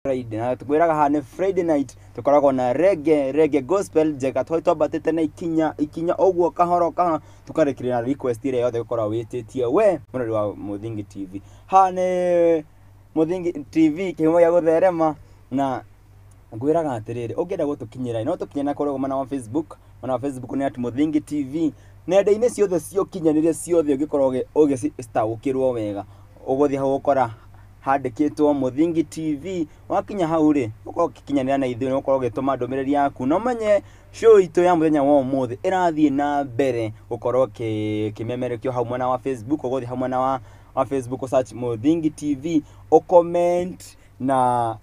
Friday na tukwĩraga haha nĩ Friday night, tũkoragwo na reggae gospel njega, twari twambatĩte na ikinya ikinya ũguo, kahora kahora, tũkarĩkĩrĩria na request ĩrĩa yothe ũkoragwo wĩtĩtie we mũrori wa Mũthingi TV. Haha nĩ Mũthingi TV, kĩhumo gĩa gũtherema, na ngwĩraga atĩrĩrĩ, ũngĩenda gũtũkinyĩra no tũkinye na kũrĩa mwena wa Facebook. Mwena wa Facebook nĩ at Mũthingi TV. Nenda-inĩ ciothe cia ũkinyanĩria ciothe ũngĩkorwo ũgĩcitaũkĩrwo wega, ũgũthiĩ hau ũkora handĩkĩtwo Mũthingi TV. Wakinya hau rĩ, ũkorwo ũgĩkinyanĩra na ithuĩ, ũkorwo ũgĩtũma ndũmĩrĩri yaku, na ũmenye show itũ ya mũthenya wa ũmũthĩ ĩrathiĩ na mbere gũkorwo ĩkĩmemerekio hau mwena wa Facebook. Ũgũthiĩ hau mwena wa Facebook, search Mũthingi TV, ũcomment, na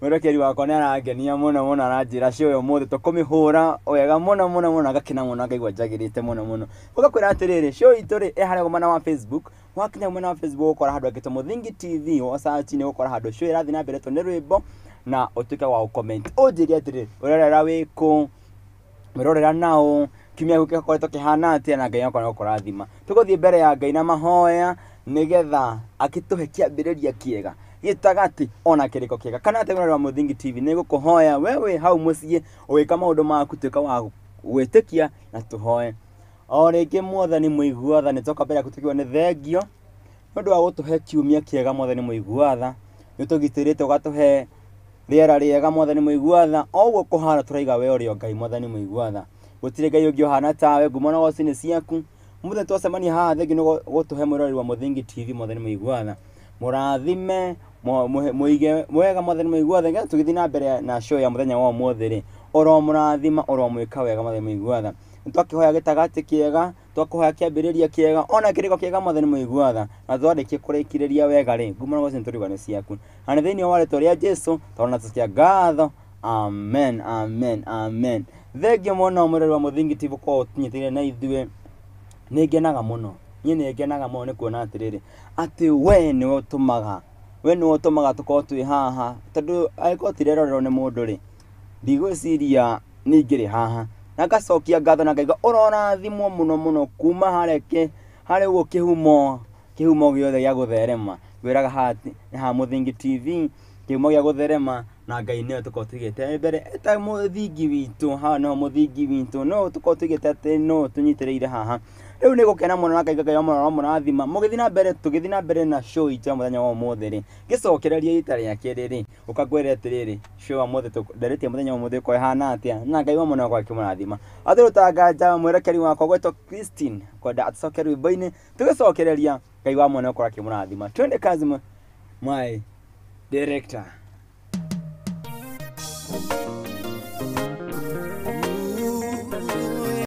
mwĩrokeri wakwa nĩ arangenia mũno mũno, aranjĩra show ya ũmũthĩ tũkũmĩhũra wega mũno mũno mũno, ngakena mũno, ngaigua njagĩrĩte mũno mũno. Ũgakwĩra atĩrĩrĩ, show itũ rĩ ĩ harĩa mwena wa Facebook. Wakinya mwena wa Facebook ũgũkora handũ handĩkĩtwo Mũthingi TV, wa search nĩ ũgũkora handũ show ĩrathiĩ na mbere to nĩ rwĩmbo, na ũtuĩke wa gũcomment, ũnjĩre atĩrĩrĩ, ũrerera wĩkũ, mwĩrorera nao, kiumia gĩkĩ gĩkoretwo kĩhana atĩa, na Ngai akorwo gũkũrathima. Tũgũthiĩ mbere ya Ngai na mahoya nĩgetha akĩtũhe kĩambĩrĩria kĩega, gĩtagatĩ, ona kĩrĩko kĩega. Kana atĩ mwĩrori wa Mũthingi TV, nĩ gũkũhoya we wĩ hau mũciĩ ũgĩka maũndũ maku, tuĩka wa gwĩtĩkia na tũhoe o rĩngĩ. Mwathani mũigua tha, nĩ twoka mbere yaku tukiuga nĩ thengio nĩ ũndũ wa gũtũhe kiumia kĩega. Mwathani mũigua tha, nĩ ũtũgitĩrĩte, ũgatũhe rĩera rĩega. Mwathani mũigua tha, o ũguo kũhana tũraiga we ũrĩ o Ngai. Mwathani mũigua tha, gũtirĩ Ngai ũngĩ ũhana tawe, ngumo na ũgoci nĩ ciaku. Mũthenya twacemania haha, thengio nĩ gũtũhe mwĩroreri wa Mũthingi TV. Mwathani mũigua tha, mũrathime, mũige wega. Mwathani mũigua tha, nĩgetha tũgĩthiĩ na mbere na show ya mũthenya wa ũmũthĩ rĩ, ũromũrathima, ũromwĩka wega. Mwathani mũigua tha, nĩtwakĩhoya gĩtagatĩ kĩega, twakũhoya kĩambĩrĩria kĩega, ona kĩrĩko kĩega. Mwathani mũigua tha, na twarĩkia kũrĩkĩrĩria wega rĩ, ngumo na ũgoci nĩtũriuga nĩ ciaku, na nĩ thĩinĩ wa rĩtwa rĩa Jesu tondũ cia ngatho, amen, amen, amen. Thengio mũno mwĩrori wa Mũthingi TV gũkorwo ũtũnyitĩrĩire na ithuĩ. Nĩ ngenaga mũno, niĩ nĩ ngenaga mũno nĩ kuona atĩrĩrĩ, atĩ we nĩwe ũtũmaga, we nĩwe ũtũmaga tũkorwo twĩ haha, tondũ angĩkorwo tirerorerwo nĩ mũndũ rĩ, ndigwĩciria nĩ ingĩrĩ haha. Na ngacokia ngatho na ngaigua ũrorathimwo mũno mũno kuma harĩa harĩa ũguo kĩhumo gĩothe gĩa gũtherema. Ngwĩraga haha nĩ haha Mũthingi TV, kĩhumo gĩa gũtherema, na Ngai nĩwe tũkorwo tũigĩte mbere eta mũthingi witũ. Haha nĩho mũthingi witũ, no tũkorwo tũigĩte atĩ no tũnyitĩrĩire haha. Rĩu nĩ gũkena mũno na ngaigua Ngai mũno mũrathima mũgĩthiĩ na mbere. Tũgĩthiĩ na mbere na show itũ ya mũthenya wa ũmũthĩ rĩ, ngĩcokereria ita rĩa kerĩ rĩ, ũkangwĩre atĩrĩrĩ, show ya ũmũthĩ nderetie mũthenya wa ũmũthĩ ũkorwo ĩhana atĩa, na Ngai wa mũno akorwo akĩmũrathima. Atũrutanga mwerekeri wakwa gwetwo Christine kwenda atũcoke rwĩmbo-inĩ, tũgĩcokereria Ngai wa mwene akorwo akĩmũrathima. Twende kazi, my director.